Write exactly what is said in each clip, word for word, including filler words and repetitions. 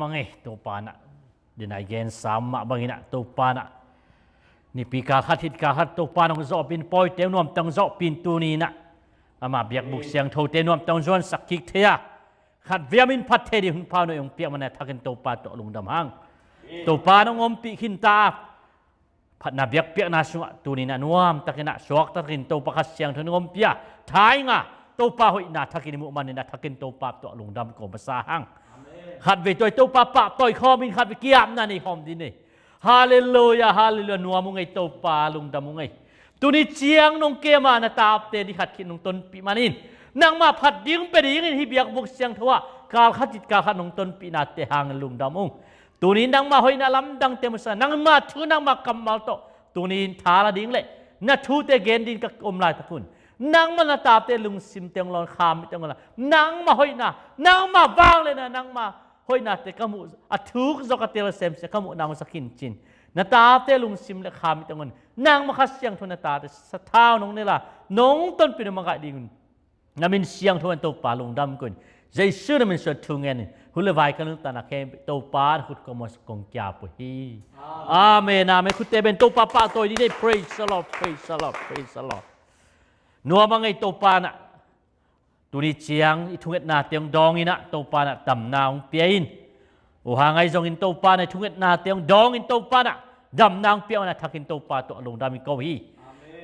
Mangei Topa nah, dinai gen sam mah bangin ah Topa nah, nipi kal khat hit kal khat Topa nong zawhpin, pawite nuamte nong zawhpin, tuni nah ama biakbuk siangthote nuamte nong zuansak kik thei a, khat vei a min phat thei ding hun pha nuai hong piak man a thakin Topa tawh lungdam hang. Topa nong ompih khinta a, phatna biakpiakna sungah tuni nah nuamtakin ah suaktakin Topa Kha Siangtho nong ompih a, thainga Topa hoihna thakin i muh manin a thakin Topa tawh lungdam ko masa hang. Khat vei tawh i Topa pahtawi khawmin khat vei kiapna nei khawm ding nei. Halleluia, halleluia, nuam ung ei Topa, lungdam ung ei. Tuni ciang nong kem a na tapte ni khat khit nong tonpih manin nangmah phat ding pia dingin hih biakbuk siangtho ah kal khat hit kal khat nong tonpihnate hangin lungdam ung. Tuni nangmah hoihna lamdangte musak, nangmah thu nangmah kammal tawh tuni in thala ding le na thute gen ding ka om laitak hun nangmah na tapte lungsimte hong lawn, kha mitte hong lawn, nangmah hoihna, nangmah vangliatna, nangmah hoihnate ka muh, a thuk zawk a tel semsia ka muh nang sa khin cin. Na tapte lungsim le kha mitte hong lawn, nangmah Kha Siangtho na tate sathau nong nela nong tonpih nong makaih dingun na min siangtho in Topa lungdam ko in. Jesu na min suang thu ngenin hun le vai ka nuntakna khempeuh Topa na khut kong muan kong kiap uh hi. Amen, amen. Khutte beng, Topa pahtawi ding nei. Praise the Lord, praise the Lord, praise the Lord. Nuam a ngei Topa nah, tuni ciang i thungetnate hong dawngin ah Topa nah damna hong pia in. Uh hang ahi zongin Topa nah i thungetnate hong dawngin Topa nah damna hong pia un a thakin Topa tawh lungdam i ko hi.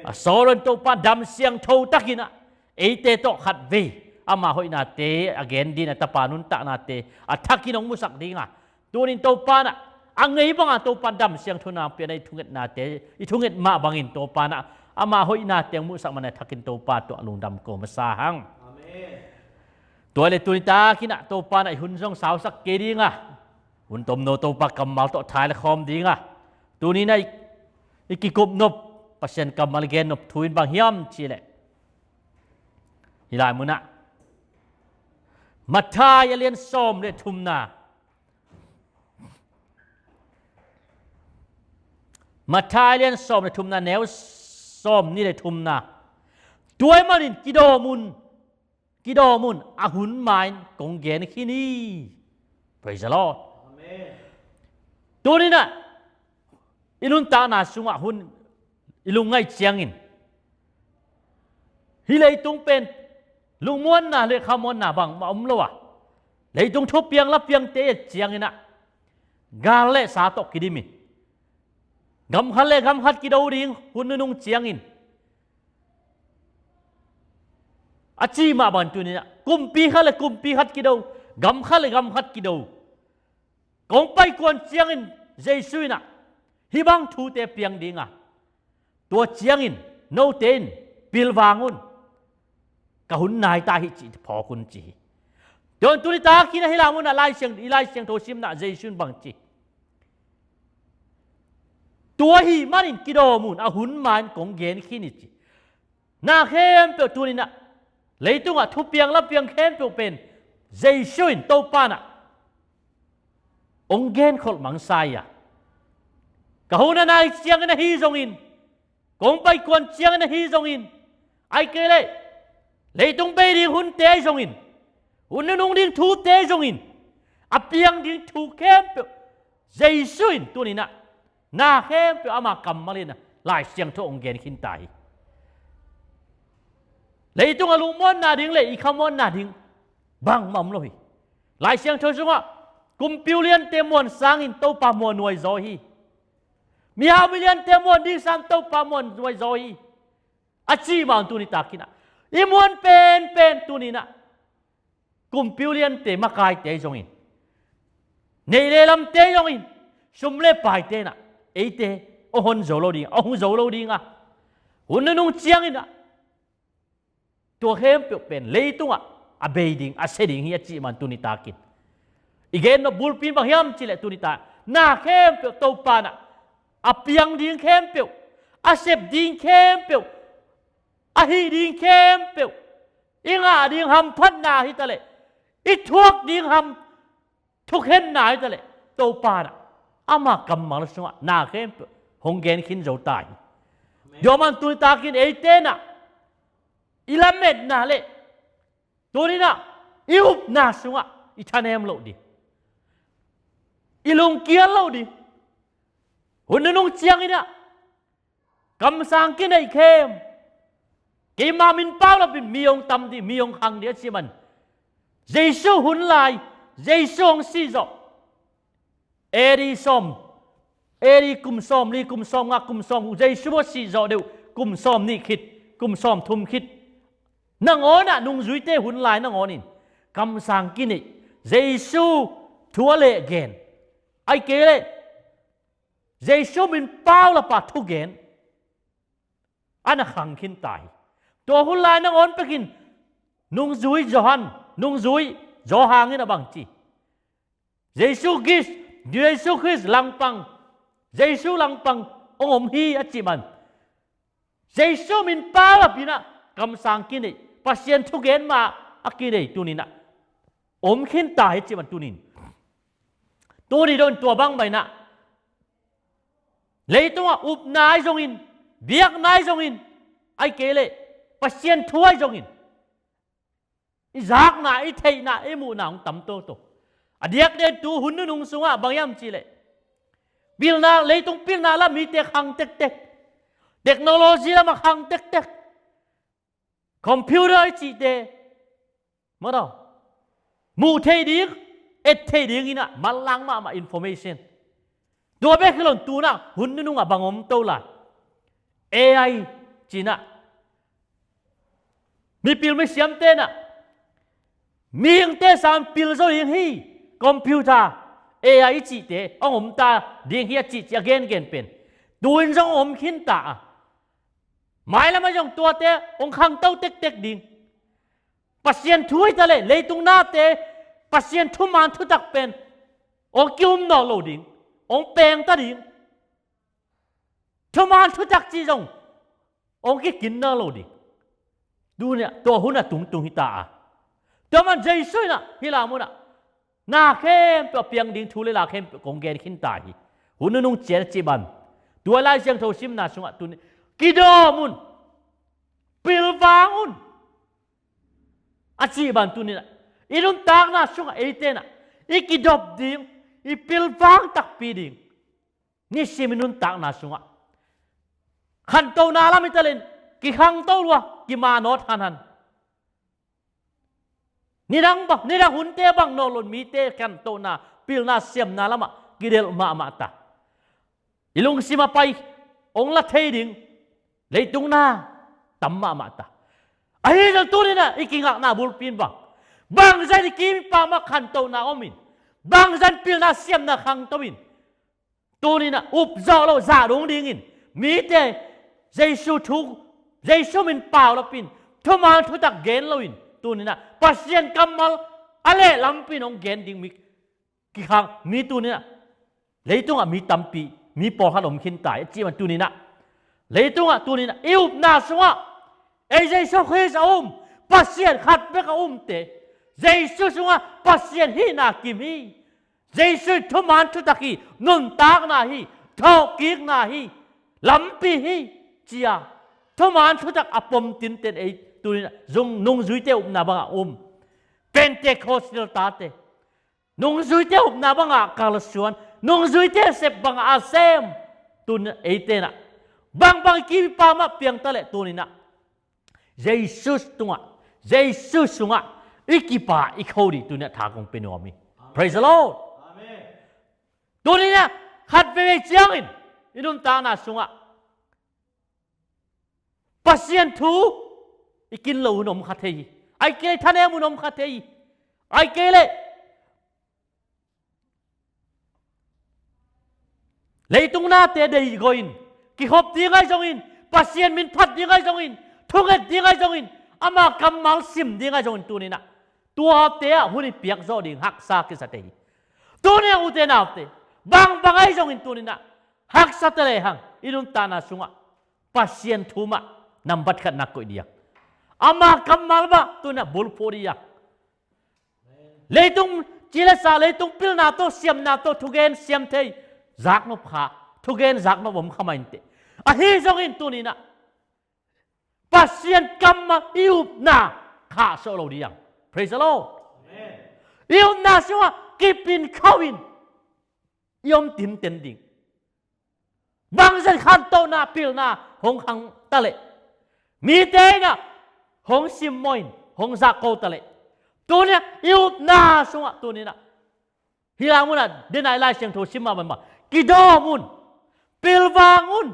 A sawlun Topa dam siangtho takin ah eite tawh khat vei ama hoihnate a gen ding, a tapa nuntaknate a thakin hong musak dinga, tunin Topa nah a ngei banga Topa dam siangtho na hong piana i thungetnate, i thunget mah bangin Topa nah ama hoihnate hong musak man a thakin Topa tawh lungdam ko masa hang. Tua le tuni takin ah Topa nah i hun zong sausak kei dinga, hun tomno Topa kammal tawh thai le khawm dinga, tuni nah i, i kikup nop Pasian kammal i gen nop thu in bang hiam cih leh hih lai munah Matthai a lian sawm le thumna, Matthai a lian sawm le thumna, neu sawm nih le thumna. Tua ahih manin kidawm un, kidawm un, a hun ma-in kong gen khin hi. Praise the Lord. Tuni nah i nuntakna sungah hun i lungngaih ciangin hih leitung pen lungmuanna le khamuanna bangmah om lo a, leitung thupiang lapiangte et ciangin ah gal le sa tawh kidimin gam khat le gam khat kido ding hun nunung ciangin a cih mah bangin tuni nah kumpi khat le kumpi khat kido, gam khat le gam khat kido, kong paikuan ciangin Jesu in ah hih bang thute piang dinga, tua ciangin note in pilvang un, ka hun nai ta hi cih phawk un ci hi. Tua tuni takin ah hih lai munah Lai Siang, i Lai Siangtho simna Jesu in bang ci? Tua ahih manin kidawm un, a hun ma-in kong gen khin hi ci. Na khempeuh tuni nah leitungah thupiang lapiang khempeuh pen Jesu in Topa nah hong genkholh mangsa hi a, ka hun a nai ciangin ahi zongin, kong paikuan ciangin ahi zongin, ahih kei leh leitung bei ding hunte ahi zongin, hun nunung ding thute ahi zongin, a piang ding thu khempeuh Jesu in tuni nah na khempeuh ama kammal in ah Lai Siangtho hong gen khin ta hi. Leitung a lungmuanna ding le i khamuanna ding bangmah om lo hi. Lai Siangtho sungah kumpi uliante muan sangin Topa muan nuai zaw hi. Mihau miliante muan ding sang Topa muan nuai zaw hi. A cih mah un tuni takin ah i muan penpen tuni nah kumpi uliante makaite ahi zongin, nei le lamte ahi zongin, sum le paite nah eite hong hon zo lo dinga, hong hon zo lo dinga, hun nunung ciangin ah tua khempeuh pen leitungah a bei ding, a sia ding hi a cih mah un tuni takin i gen nop bulpi in bang hiam cih leh tuni ta na khempeuh Topa nah a piang ding khempeuh, a sep ding khempeuh, a hih ding khempeuh, i ngah ding hamphatna hi ta leh, i thuak ding ham thukhenna hi ta leh, Topa nah ama kammal sungah na khempeuh hong gen khin zo ta hi. Tua mah un tuni takin eite nah i lametna le tuni nah i upna sungah i thanem loh ding, i lungkial lo ding. Hun nunung ciangin ah kamsang kineih khem, keima min paulapin mi hong tam ding, mi hong khang ding a cih man. Jesu hun lai, Jesu hong sih zawh, A D sawm, A D kum sawm li, kum sawm nga, kum sawm, Jesu a sih zawh deuh kum sawm nih khit, kum sawm thum khit nangawn ah, nungzuite hun lai nangawn in kamsang kineih, Jesu thu a leh gen, ahih kei leh Jesu min paulapa thugen a na khang khin ta hi. Tua hun lai nangawn pekin nungzui Johan, nungzui Johan in a bang ci? Jesu Khrist, Jesu Khrist langpang, Jesu langpang hong om hi a cih man. Jesu min paulapin ah kamsang kineih, Pasian thugen mah a kineih tuni-in ah om khin ta hi a cih man tuni-in. Tuni dong tua bang mah in ah leitungah upna ahi zongin, biakna ahi zongin, ahih kei leh Pasian thu ahi zongin, i zakna, i theihna, i muhna hong tam toto. A diakdiak tu hun nunung sungah bang hiam cih leh, pilna, leitung pilna lam mite khang tektek, technology lamah khang tektek, computer i cihte, maw, muh thei ding, et thei ding in ah manlang mahmah information. Tua bek hi lo-in tu-in ah hun nunungah bang om to lai? A I ci-in ah mipil misiamte in ah mihingte sangin pil zo ding hi. Computer, A I i cihte hong om ta ding hi a cihcih a gengen pen tu-in zong hong om khin ta a, mailamah zong tuate hong khangto tektek ding. Pasian thu hi ta leh leitung nate Pasian thuman thutak pen hong ki-um nawn lo ding, hong peng ta ding. Thuman thutak cih zong hong kikin nawn lo ding. Tuni-ah, tua hun a tungtung hi ta a. Tua man Jesu in ah hih lai munah na khempeuh a piang ding thu le la khempeuh kong gen khin ta hi. Hun nunung ciang a cih bang, tua Lai Siangtho simna sungah tuni kidawm un, pilvang un a cih bang tuni-in ah i nuntakna sungah eite in ah i kidop ding, i pilvang takpi ding. Nisim i nuntakna sungah khantona lam hi ta leh kikhangto lua, kimanawt hanhan. Nidang bang, nidang hunte bang nawn lo-in mite khantona, pilna, siamna lamah kidelh mahmah ta. I lungsim a pai hong la thei ding leitung na tam mahmah ta. Ahi zong tuni-in ah i kingakna bulpi in bang, bangzah in i kim i pam ah khantona om in, bangzah in pilna siamna khangto in, tuni-in ah up zawh loh zah dong dingin mite Jesu thu, Jesu min paulapin thuman thutak gen loin tuni-in ah Pasian kammal a leh lampi in hong gen ding mi kikhang mi tuni-in ah leitungah mi tampi, mi pawlkhat om khin ta hi a cih bang tuni-in ah leitungah tuni-in ah i upna sungah ei Jesu Khrist a um, Pasian khat bek a umte, Jesu sungah Pasian hihna kim hi. Jesu in thuman thutak hi, nuntakna hi, thawhkikna hi, lampi hi, ci-a thuman thutak a pom tinten ei tuni-in ah zong nungzuite upna bangah um. Pentecostal tate nungzuite upna bangah kalsuan, nungzuite sep bangah a sem. Tuni-in ah eite in ah bangbang i kim i pam ah piang ta leh tuni-in ah Jesu tungah, Jesu sungah i kipa i kho ding tuni-in ah tha kong pia nuam hi. Praise the Lord. Amen. Tuni-in ah khat veivei ciangin i nuntakna sungah Pasian thu i kin loh hun om kha thei hi. Ahih kei leh thanem hun om kha thei hi. Ahih kei leh leitung nate deih gawh in, kikhop ding ahi zongin, Pasian min phat ding ahi zongin, thunget ding ahi zongin, ama kammal sim ding ahi zongin tuni-in ah tuate ah hun i piak zawh ding haksa kisa thei hi. Tuni-in ah ute naute, bangbang ahi zongin tuni-in ah haksa ta lehang i nuntakna sungah Pasian thu mah nambat khatna koih ding a, ama kammal mah tuni-in ah bulphuh ding a. Leitung cilesa, leitung pilna tawh, siamna tawh thugen siam thei zaknop kha, thugen zaknop om kha mah inteh. Ahi zongin tuni-in ah Pasian kammal i upna khahsuah lo ding a. Praise the Lord. Amen. I upna sungah kipin khawh in, i om tinten ding. Bangzah khantohna pilna hong khang taleh, mite in ah hong simmawh in hong zahko taleh, tuni-ah i upna sungah tuni-in ah, hih lai munah, denai Lai Siangtho sim mah bangmah, kidawm un, pilvang un,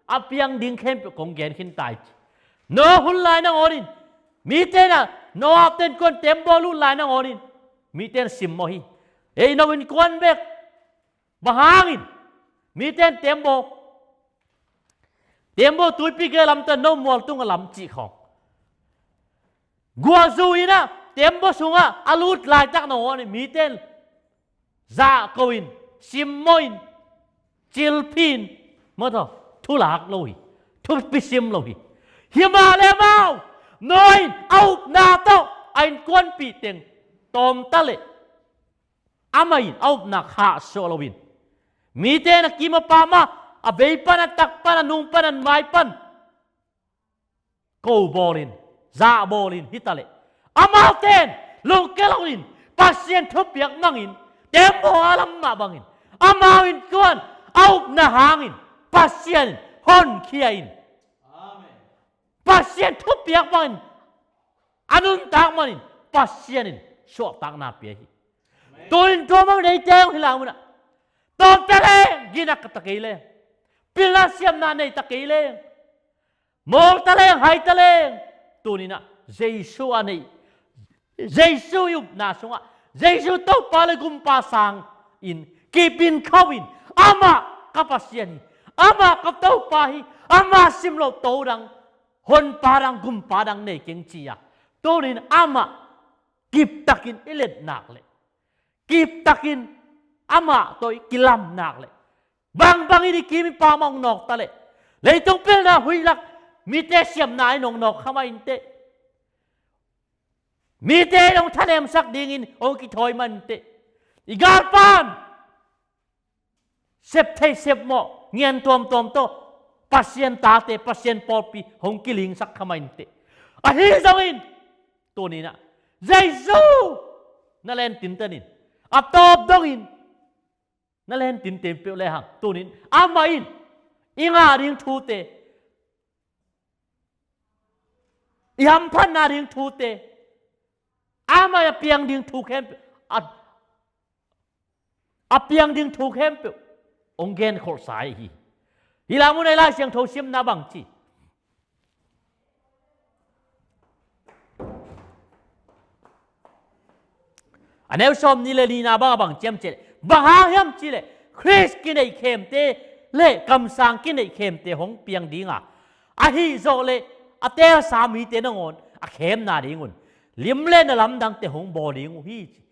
a piang ding khempeuh kong gen khin ta hi ci. Noah hun lai nangawnin, mite in ah, Noah te innkuan tembaw lut lai nangawnin, mite in simmawh hi. Ei, no innkuan bek bang hangin mite in tembaw, tembaw tuipi gei lam tawh, no mual tungah lam cih khawng, guahzu in ah tembaw sungah a lut laitak nangawnin mite in zahko in, simmawh in, cilphin, mawtaw, thulak lo hi, thupi sim lo hi. Himahleh amau, Noah in a upna tawh a innkuanpih teng tawm taleh, amah in a upna khahsuah loin, mite in a kim a pam ah, a bei pan, a tak pan, a nung pan, a mai pan ko bawlin, zah bawlin hi taleh, amaute in lungkia loin, Pasian thupiak mangin, tembaw a lam mah bangin, amau innkuan a upna hangin Pasian in honkhia in. Amen. Pasian thupiak bangin a nuntak manin Pasian in suahtakna pia hi. Amen. Tunin tua bang neite hong hi lai munah, tawm taleng, ginak ka ta kei leng, pilna siamna nei ta kei leng, mawl taleng, hai taleng, tunin ah Jesu a nei, Jesu i upna sungah, Jesu Topa le Gumpa sangin kipin kho in, amah ka Pasian hi, amah ka Topa hi, amah sim loh to dang, honpa dang, gumpa dang nei keng ci-a, tunin amah kiptakin i let nak leh, kiptakin amah tawh i kilam nak leh, bangbangin i kim i pam ah hong nawk taleh, leitung pilna huih lak, mite siamna in hong nawk kha mah inteh, mite in hong thanemsak dingin hong kithawi mah inteh, i galpan sep thei sep mawh, ngian tuamtuam tawh Pasian tate, Pasian pawlpi hong kilingsak kha mah inteh. Ahi zongin, tunin ah Jesu na len tinten in, a tawp dongin na len tinten peuh lehang, tunin amah in i ngah ding thute, i hamphatna ding thute, amah in a piang ding thu khempeuh, a, a piang ding thu khempeuh hong genkholhsa hi. Hih lai munah i Lai Siangtho simna bang ci, a neu sawmnih le nihna bang a bang ciam cihleh, bang hang hiam cihleh, Khrist kineih khemte le kamsang kineih khemte hong piang dinga, ahi zawh leh a teelsa mite nangawn a khemna dingun lim le na lamdangte hong bawl ding uh hi ci.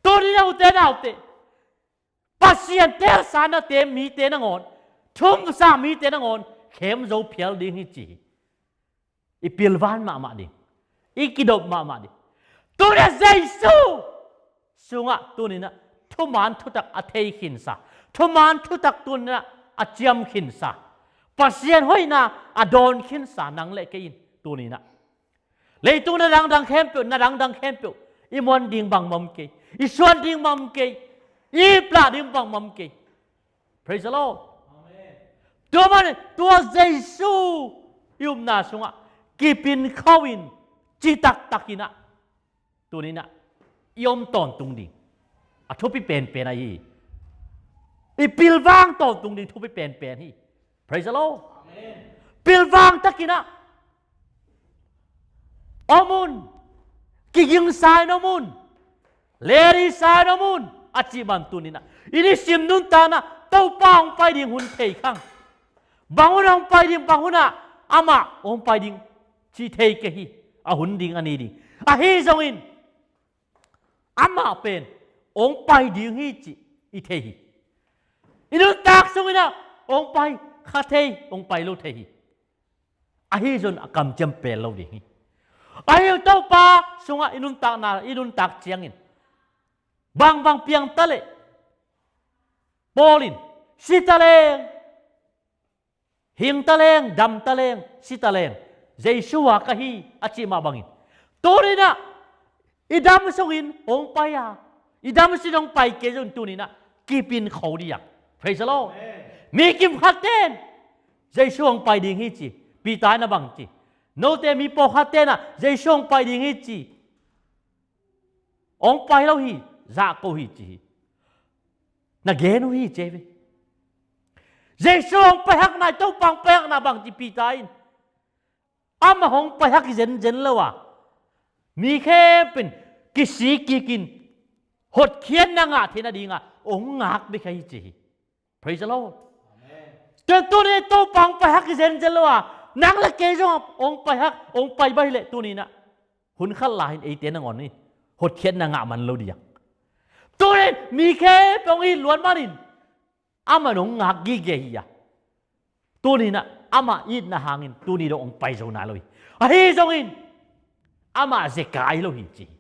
Tunin a ute naute, Pasian teelsa nate mite nangawn, thumsa mite nangawn khem zo phial ding hi ci hi. I pilvan mahmah ding, i kidop mahmah ding. Tuni a Jesu sungah tuninah thuman thutak a thei khinsa, thuman thutak tuninah a ciam khinsa, Pasian hoihna a dawn khinsa nang le kei in tuninah leitung na dangdang khempeuh, na dangdang khempeuh i muan ding bangmah om kei, i suan ding bangmah om kei, i plah ding bangmah om kei. Praise the Lord. Amen. Tua man tua Jesu i upna sungah kipin kho in, citaktakinah tuninah i om tawntung ding a thupi penpen ahi hi. I pilvang tawntung ding thupi penpen hi. Praise the Lord. Amen. Pilvang takinah om un, kigingsa in om un, lelisa in om un a cih man tuninah i nisim nuntakna Topa hong pai ding hun thei khang. Bang hunah hong pai ding, bang hunah amah hong pai ding cih thei kei hi. A hun ding a ni ding ahi zongin amah pen hong pai ding hi cih i thei hi. I nuntak sunginah hong pai kha thei, hong pai lo thei hi. Ahi zongin a kamciam pel lo ding hi. Ahi zongin Topa sungah i nuntakna, i nuntak ciangin bangbang piang taleh, Paul in si taleng, hing taleng, dam taleng, si taleng, Jesu a ka hi a cih mah bangin tuninah i dam sungin hong pai a, i dam sungin hong pai kei zongin tuninah kipin kho ding a, Praise the Lord. Amen. Mi kim khat ten Jesu hong pai ding hi ci. Peter in a bang ci? Note mi pawlkhat ten ah Jesu hong pai ding hi ci. Hong pai lo hi, zahko hi ci hi. Na gen uh hi ci ve. Jesu hong paihakna, Topa hong paihakna bang ci Peter in? Amah hong paihak hi zenzen lo a, mi khempeuh in kisik kikin hotkhiatna ngah theihna dingah hong ngak bek hi ci hi. Praise the Lord. Amen. Tuni Topa hong paihak hi zenzen lo a, nang le kei zong hong paihak, hong pai baih leh tuni-in ah hun khat lai-in eite nangawn in hotkhiatna ngah man lo ding. Tuni-in mi khempeuh hong it luat manin amah in hong ngak gige hi a, tuni-in ah amah itna hangin tuni dong hong pai zo nai lo hi. Ahi zongin amah zekai lo hi ci hi.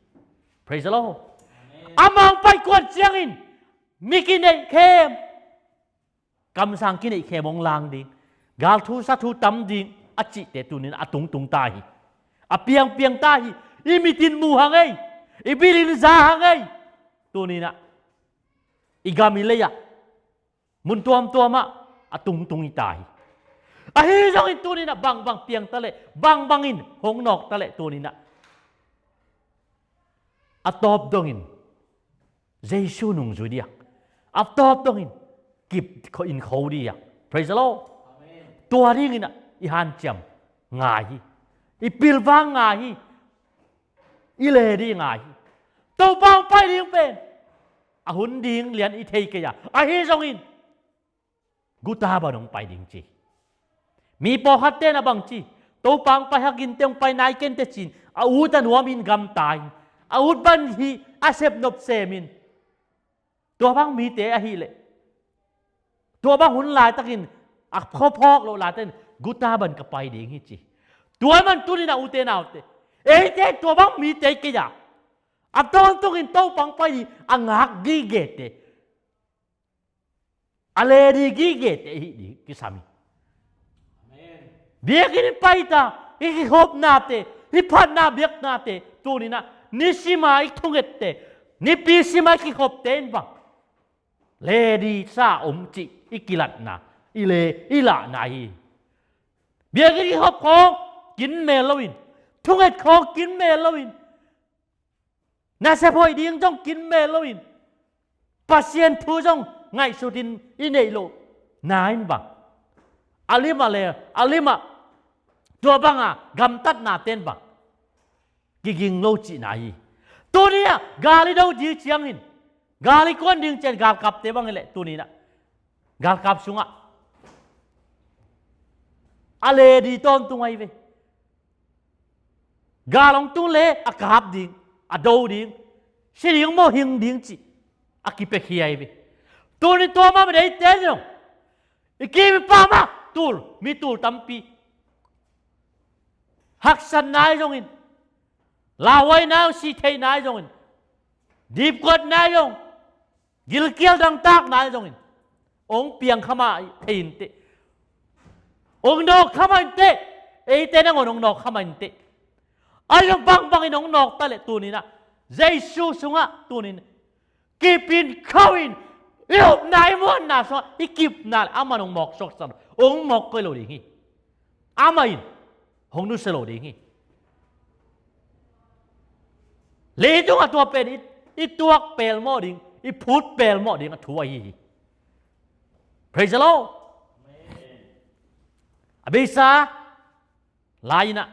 Praise the Lord. Amen. Amah hong pai kuan ciangin mi kineih khem, kamsang kineih khem hong lang ding, galthu sathu tam ding a cihte tuni-in a tungtung ta hi. A piangpiang ta hi. I mit in mu hang ei, i bil in za hang ei. Tuni-in ah i gam i lei ah mun tuamtuam ah a tungtung i ta hi. Ahi zongin tuni-in ah bangbang piang ta leh, bangbangin hong nawk ta leh tuni-in ah a tawp dongin Jesu nungzui ding, a tawp dongin kip in kho ding. Praise the Lord. Amen. Tua dingin ah i hanciam ngai hi. I pilvang ngai hi. I le ding ngai hi. Topa hong pai ding pen a hun ding lian i thei kei a, ahi zongin guta bang hong pai ding ci. Mi pawlkhat ten a bang ci? Topa hong paihak inteh, hong pai nai kei inteh ci-in a ut a nuamin gamta in, a ut bang hi a sepnop semin, tua bang mite ahih leh, tua bang hun laitakin a khuaphawk loh laitakin guta bang ka pai ding hi ci. Tua ahih manin tuni-in ah ute naute, eite tua bang mite kei a, a tawntungin Topa hong pai ding a ngak gigete, a le ding gigete i hih ding kisam hi. Amen. Biakinn i paita, i kikhopnate, i phatna biaknate tuni-in ah nisim a i thungette, nipi sim a i kikhopte in bang le ding sa om cih i kilatna, i le i lahna hi. Biakinn kikhop khawng kinmel loin, thunget khawng kinmel loin, nasep hoih ding zong kinmel loin, Pasian thu zong ngaihsutin i neih lohna in bang a lim ah le a lim ah tua banga gamtatnate in bang kiging lo cihna hi. Tuni-ah gal i do ding ciangin, gal i kuan ding ciang galkapte bang hi leh tuni-in ah galkap sungah a le ding tawntung ahi ve. Gal hong tung le a kap ding, a do ding, si ding maw hing ding cih a kipiakhia hi ve. Tuni tua mah bang eite zong i kim i pam ah tul, mi tul tampi haksatna ahi zongin, lauhuaina ahi zong, sihtheihna ahi zongin, dipkuatna ahi zong, gilkial dangtakna ahi zongin hong piang kha mah thei inteh, hong nawk kha mah inteh, eite nangawn hong nawk kha mah inteh. Ahi zong bangbangin hong nawk ta leh tuni-in ah Jesu sungah tuni-in kip in kho in, i upna i muanna sungah i kipna leh amah in hong mawk suaksak lo, hong mawk koih lo ding hi. Amah in hong nusia lo ding hi. Leitung a tua pen i, i tuak pelmawh ding, i phut pelmawh ding a thu ahi hi. Praise the Lord. Amen. A beisa lai-in ah,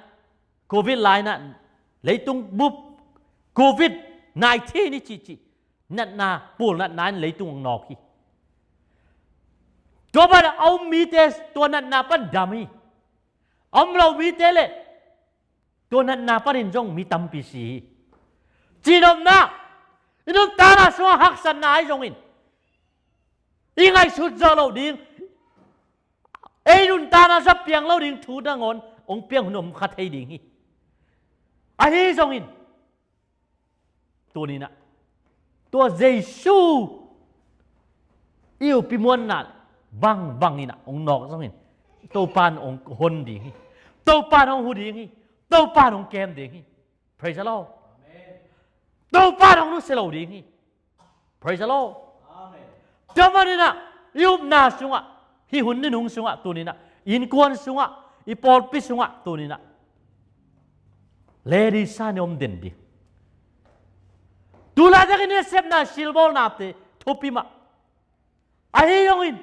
Covid lai-in ah, leitung bup Covid nineteen i cihcih natna, pul natna in leitung hong nawk hi. Tua pan a om mite tua natna pan dam hi. A om lo mite le tua natna panin zong mi tampi si hi. Cihnopna, i nuntakna sungah haksatna ahi zongin, i ngaihsut zawh loh ding, ei nuntakna za piang lo ding thu nangawn hong piang hun om kha thei ding hi. Ahi zongin tuni-in ah tua Jesu i up i muanna bangbangin ah hong nawk zongin Topa in hong hon ding hi. Topa in hong hu ding hi. Topa in hong kem ding hi. Praise the Lord. Amen. Topa in hong nusia lo ding hi. Praise the Lord. Amen. Tua manin ah i upna sungah, hih hun nunung sungah tuninah, innkuan sungah, i pawlpi sungah tuninah, lady san i om den ding. Tulaitakin i nasepna silbawlnate thupi mah. Ahi zongin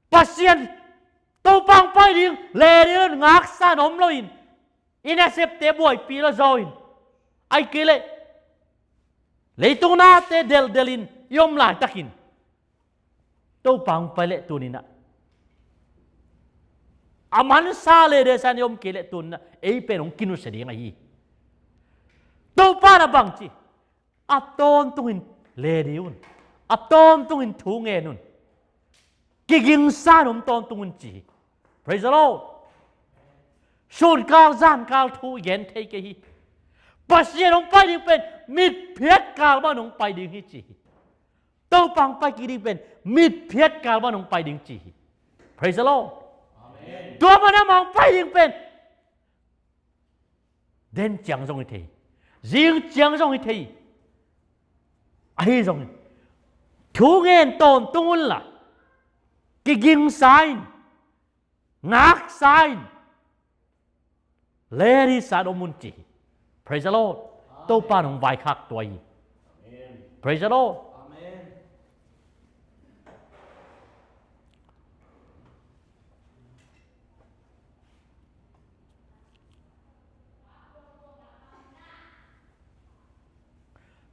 Pasian, Topa hong pai ding lady un ngaksa in om loin, i nasepte buaipih lo zaw in, ahih kei leh leitung nate delhdelh in i om laitakin Topa hong pai leh tuninah, a mansa lady san i om kei leh tuninah ei pen hong kinusia ding ahi hi. Topa in a bang ci? A tawntungin lady un, a tawntungin thu ngen un, kigingsa in om tawntung un ci hi. Praise the Lord. Sunkal zankal thu i gen thei kei hi. Pasian hong pai ding pen mitphiatkal bang hong pai ding hi ci hi. Topa hong pai kik ding pen mitphiatkal bang hong pai ding ci hi. Praise the Lord. Amen. Tua man amah hong pai ding pen den ciang zong hi thei hi. Zing ciang zong hi thei hi. Ahi zongin thu ngen tawntung unla, kigingsa in, ngaksa in, lady san om un ci hi. Praise the Lord. Topa in hong vaikhak tua hi. Praise the Lord. Amen.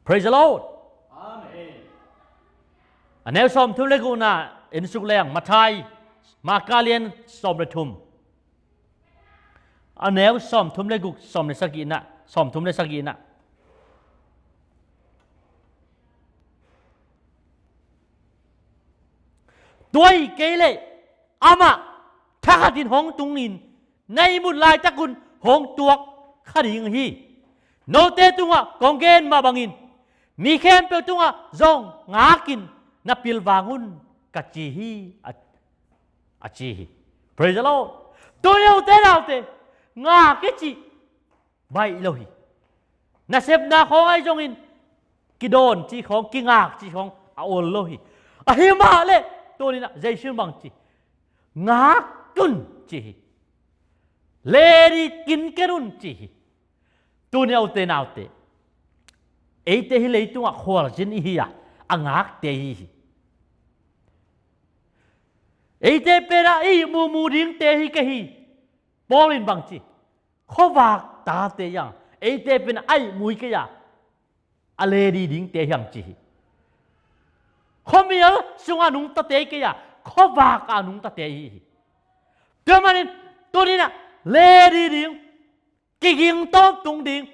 Praise the Lord. Amen. A neu sawmthum le gukna en suk leng, Matthai, Marka lian sawm le thum. A neu sawmthum le guk, sawm le sagihna, sawmthum le sagihna. Tua ahih kei leh amah thakhatin hong tungin, na ihmut laitakun hong tuak kha ding hi. Note tungah kong gen mah bangin mi khempeuh tungah zong ngakin na pilvang un ka ci hi, a, a ci hi. Praise the Lord. Tuni ute naute, ngak i cih baih lo hi. Nasepna khawng ahi zongin kidawn cih khawng, kingak cih khawng a ol lo hi. Ahi mah leh tuninah Jesu in bang ci? Ngak un ci hi. Lady kinken un ci hi. Tuni ute naute, eite hih leitungah khualzin i hi a, a ngakte i hi hi. Eite penah i ihmu mu dingte hi kei hi. Paul in bang ci? Khuavak tate hi hang. Eite penah a ihmu hi kei a, a lady dingte hi hang ci hi. Khuamial sungah nungtate hi kei a, khuavak a nungtate hi hi. Tua manin tuninah lady ding, kiging tawntung ding.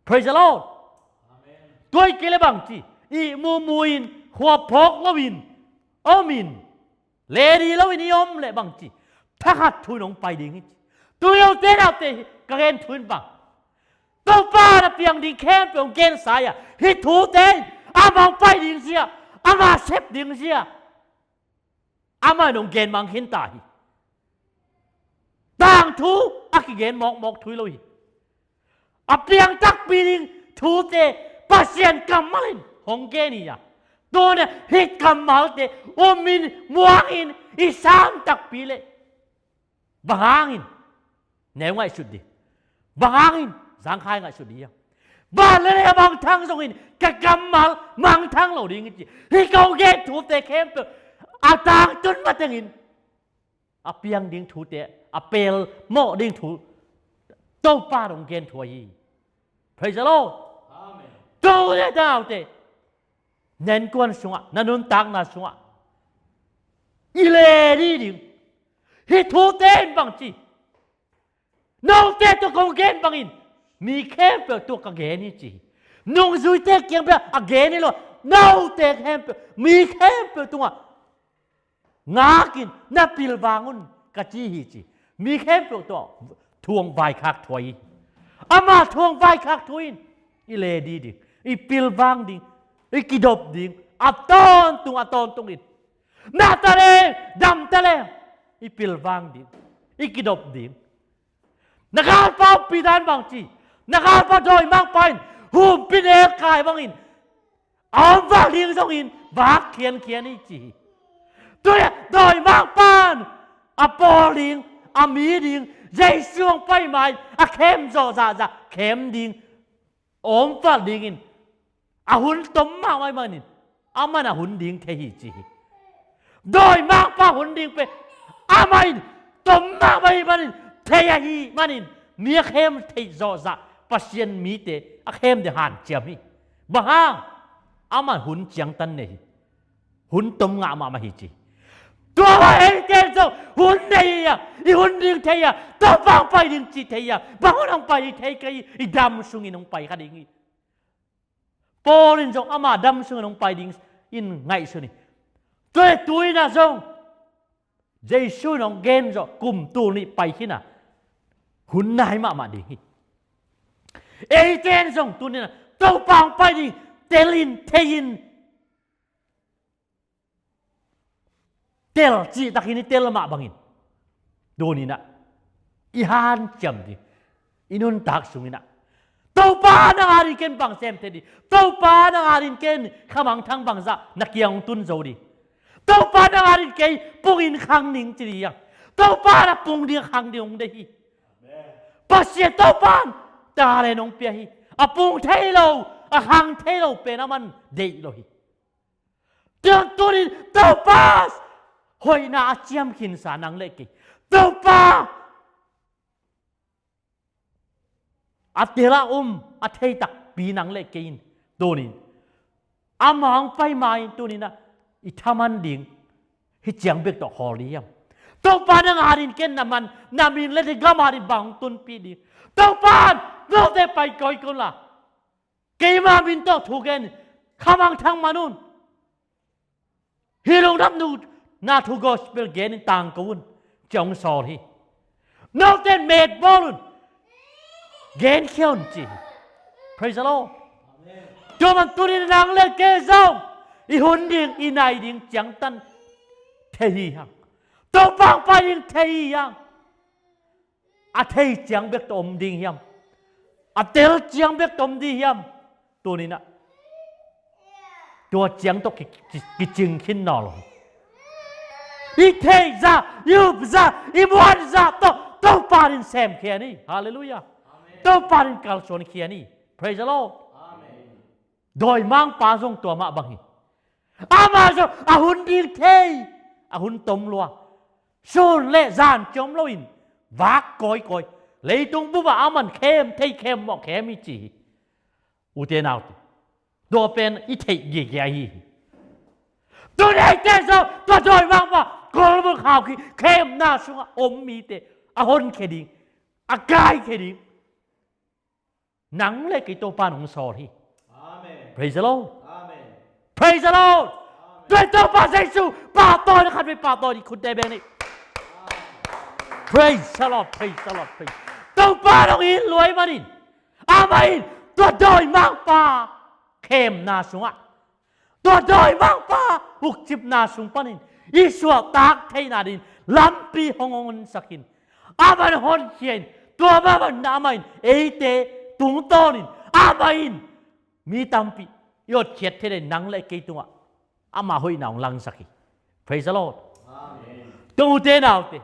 Praise the Lord. Amen. Tua ahih kei leh bang ci? Ihmu mu in, khua phawk loin omin, lady loin i om leh bang ci? Thakhat thu in hong pai ding hi ci. Tuni ute naute, ka gen thu in bang? Topa in a piang ding khempeuh hong gensa hi a, hih thute in amah hong pai ding zia, amah sep ding zia, amah in hong gen mang khin ta hi. Tangthu a kigen mawkmawk thu hi lo hi. A piang takpi ding thute Pasian kammal in hong gen hi a, tuni hih kammalte umin muangin i sam takpi leh, bang hangin neu ngaihsut ding? Bang hangin zangkhai ngaihsut ding? Van le lei a mangthang zongin ka kammal mangthang lo ding hi ci. Hih kong gen thute khempeuh a tangtun matengin a piang ding thute, a pelmawh ding thu Topa in hong gen thu ahi hi. Praise the Lord. Amen. Ute naute, na innkuan sungah, na nuntakna sungah i lady ding, hih thute in bang ci? Note tungah kong gen bangin mi khempeuh tungah ka gen hi ci hi. Nungzuite kiang bek a gen hi lo, note khempeuh, mi khempeuh tungah ngakin na pilvang un ka ci hi ci. Mi khempeuh tungah thu hong vaikhak thu ahi hi. Ama thu hong vaikhak thu in i lady ding, i pilvang ding, i kidop ding, a tawntung a tawntungin, na ta leng, dam ta leng, i pilvang ding, i kidop ding. Na galpa uppi dan bang ci? Na galpa dawimangpa in humpinelkai bangin A om val ding zongin vak khiankhian hi ci hi. Tuni a dawimangpa in a pawl ding, a mi ding, Jesu hong pai ma-in a khem zawh zahzah khem ding, a om val dingin a hun tom mahmah ahih manin, aman a hun ding thei hi ci hi. Dawimangpa hun ding pen amah in tom mahmah ahih manin, thei ahih manin, mi a khem theih zawhzah Pasian mite a khem ding hanciam hi. Bang hang? Aman hun ciangtan nei hi. Hun tom ngah mahmah hi ci. Tua mah eite zong hun nei hi a, i hun ding thei hi a, Topa hong pai ding ci thei hi a, bang hun hong pai ding thei kei hi, i dam sungin hong pai kha ding hi. Paul in zong ama dam sungin hong pai ding in ngaihsun hi. Tua hi, tu-in ah zong Jesu in hong gen zawh kum tul nih pai khin a, hun nai mahmah ding hi. Eite in zong tuni-in ah Topa hong pai ding telin, thei-in, tel cihtakin i tel mah bangin, tuni-in ah i hanciam ding, i nuntak sungin ah, Topa, nang adingin ken bang sem thei ding? Topa, nang adingin ken khamangthang bangzah na kiang hong tun zo ding? Topa, nang adingin kei pungin khang ning ci ding hiam? Topa, na pung ding khang ding hong deih hi. Pasian Topa in talent hong pia hi. A pung thei lo, a khang thei lo pen aman deih lo hi. Tua tuni-in Topa hoihna a ciam khinsa nang le kei, Topa a tel a um a thei takpi nang le kei in, tuni-in ama hong pai ma-in, tuni-in ah i thaman ding hih ciang bek tawh khawl ding hiam? Topa, nang adingin ken na man, na min le na gam adingin bang hong tunpih ding? Topa, note pai kawikawi un la, keima min tawh thu gen in, khamangthang man un. Hih lungdamna thu gospel gen in tangko un, ci-a hong sawl hi. Note in met bawl un, genkhia un ci hi. Praise the Lord. Tua man tuni-in nang le kei zong i hun ding, i nai ding ciangtan thei hi hang. Topa hong pai ding thei hi hang. A thei ciang bek tawh om ding hiam? A tel ciang bek tawh om ding hiam? Tuni-in ah tua ciang tawh ki, ki, kicing khin nawn lo hi. I theih zah, i up zah, i muan zah tawh Topa in semkhia ni. Halleluiah. Topa in kalsuankhia ni. Praise the Lord. Dawimangpa zong tua mah bang hi. Amah zong a hun ding thei, a hun tom lua, sun le zan ci-a om loin vak kawikawi, leitung bup ah aman khem thei, khem mawh khem hi ci hi. Ute naute, tua pen i theih gige ahi hi. Tuni eite zong tua dawimangpa, golmulh khaukhih khemna sungah om mite a honkhia ding, a kaikhia ding nang le kei Topa in hong sawl hi. Praise the Lord. Praise the Lord. Tua Topa Jesu pahtawina khatvei pahtawi ni, khutte beng ni. Praise the Lord. Praise the Lord. Praise. Topa in hong it lua ahih manin, amah in tua dawimangpa khemna sungah, tua dawimangpa ukcipna sung panin i suahtak theihna dingin lampi hong, hong honsak in, amah in hong honkhia in, tua mah bangin amah in eite tungtawnin, amah in mi tampi i hotkhiat theih nadingin nang le kei tungah ama hoihna hong langsak hi. Praise the Lord. Tute naute,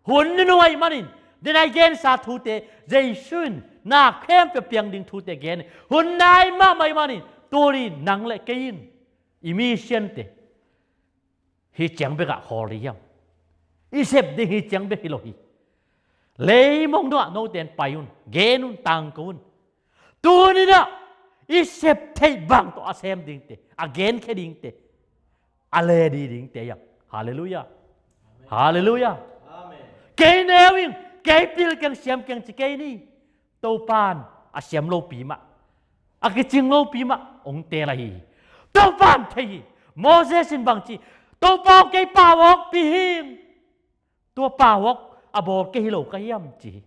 hun nunung ahih manin, den a i gensa thute, Jesu in na khempeuh piang ding thute gen, hun nai mahmah ahih manin, tuni nang le kei in i mi siante hih ciang bekah khawl ding hiam? I sep ding hih ciang bek hi lo hi. Leimong dongah note in pai un, gen un, tangko un. Tuni-in ah i sep theih bang tawh a sem dingte, a genkhia dingte, a ledi dingte hiam? Halleluiah. Halleluiah. Kei neu ing, kei pil keng, siam keng ci kei ni. Topa in a siam lopi mah, a kicing lopi mah hong teel ahi hi. Topa in thei hi. Moses in bang ci? Topa aw, kei pauhawkpi hi ing. Tua pauhawk a bawl kei hi lo ka hiam ci hi.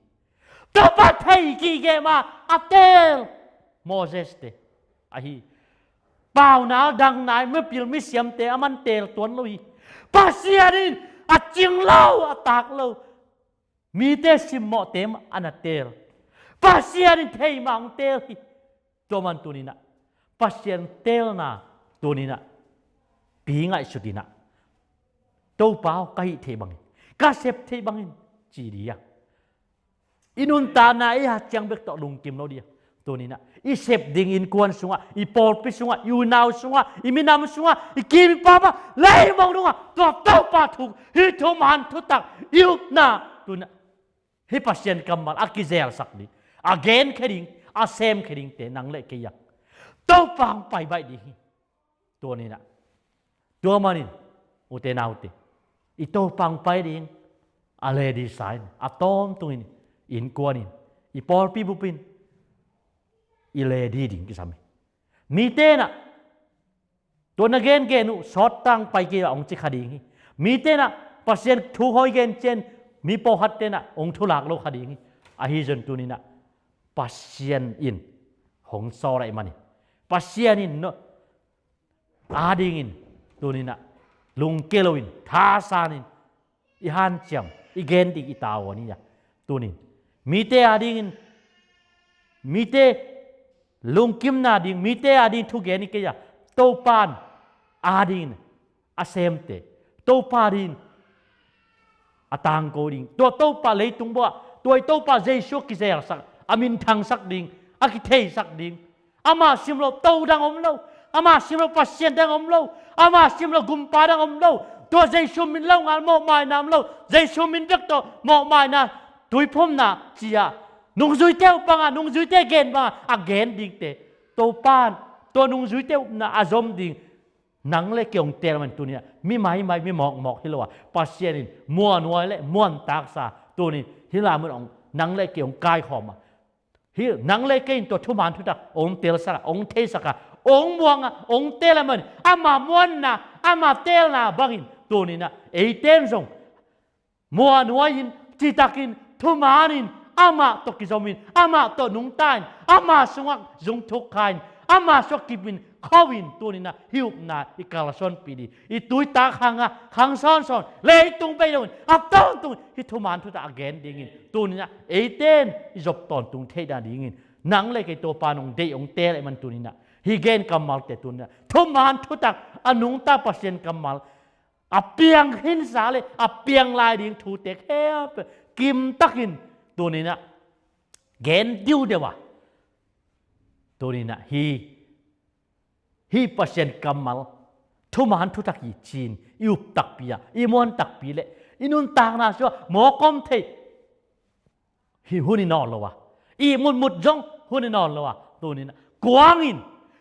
Topa thei gige ma a teel Moses te ahi. Paunal dang nai, mipil misiamte aman teel tuan lo hi. Pasian in a cing lo, a taak lo, mite simmawhte mah a na teel. Pasian in thei mah hong teel hi. Tua man tuni-in ah Pasian teelna Tuninah pi ngaihsut inah, Topa aw, ka hih theih bangin, ka sep theih bangin ci dih a, i nuntakna i hat ciang bek tawh lungkim lo dih a. Tuninah i sep ding innkuan sungah, i pawlpi sungah, i unau sungah, i minam sungah, i kim i pam ah, leimong dungah tua Topa thu, hih thuman thutak i upna, tuninah hih Pasian kammal a kizelsak ding, a genkhia ding, a semkhia dingte nang le kei a Topa hong pai baih ding hi. Tuninah tua manin ute naute, i Topa hong pai ding a ledi sa in, a tawntungin, innkuanin, i pawlpi bupin i ledi ding kisam hi. Mite inah tua na gengen uh sawttang pai kei a hong ci kha ding hi. Mite inah Pasian thu hoi gen ciang mi pawlkhatte inah hong thulak lo kha ding hi. Ahi zong tuninah Pasian in hong sawl ahih manin, Pasian in no adingin tuninah lungkia loin, thasanin i hanciam, i gen ding i tavuan hi a. Tunin mite adingin, mite lungkimna ding, mite adingin thugen hi kei a, Topa in adingin a semte, Topa adingin a tangko ding, tua Topa leitung buah, tua i Topa Jesu a kizelsak, a minthangsak ding, a kitheisak ding. Amah simloh to dang om lo. Amah simloh Pasian dang om lo. Amah simloh gumpa dang om lo. Tua Jesu min lo ngal mawhmaina om lo. Jesu min bek tawh mawhmaina, tuiphumna ci-a nungzuite up banga, nungzuite gen banga a gen dingte, Topa in tua nungzuite upna a zom ding nang le kei hong teel man tuninah, mi maimai, mi mawkmawk hi lo a, Pasian in muanhuai le muantaksa tunin hih lai mun hong nang le kei hong kaikhawm a, hih nang le kei in tua thuman thutak hong teelsak a, hong theisak a, hong muang a, hong teel a man, ama muanna, ama teelna bangin tuninah eite in zong muanhuai in, citakin, thumanin, amah tawh kizomin, amah tawh nungta in, ama sungah zung thukkha in, ama sungah kipin, kho in, tuninah hih upna i kalsuanpih ding, i tuitak hanga khang sawnsawn, leitung bei loin a tawntung hih thuman thutak a gen dingin tuninah eite in i zop tawntung theihna dingin nang le kei Topa in hong deih, hong teel ahih man tuninah hih gen kammalte tuninah thuman thutak, a nungta Pasian kammal a piang khinsa le a piang lai ding thute khempeuh kimtakin tuninah gen diudeu a, tuninah hih, hih Pasian kammal thuman thutak hi ci-in i up takpi a, i muan takpi le i nuntakna sungah mawk om thei hih hun i nawn lo a, i mutmut zong hun i nawn lo a, tuninah kuangin,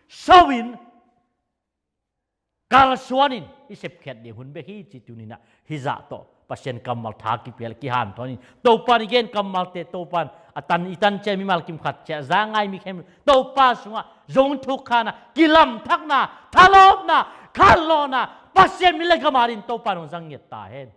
so-in, kalsuanin i sepkhiat ding hun bek hi ci tuninah hih zah tawh Pasian kammal tha kipia le kihanthawn in, Topa in i gen kammalte, Topa in a tan, i tan ciang mimal kim khat ciang za ngai mi khem, Topa sungah zung thukkha na, kilamthakna, thalawpna, khanlawhna, Pasian min le gam adingin Topa in hong zang ngiat ta hen.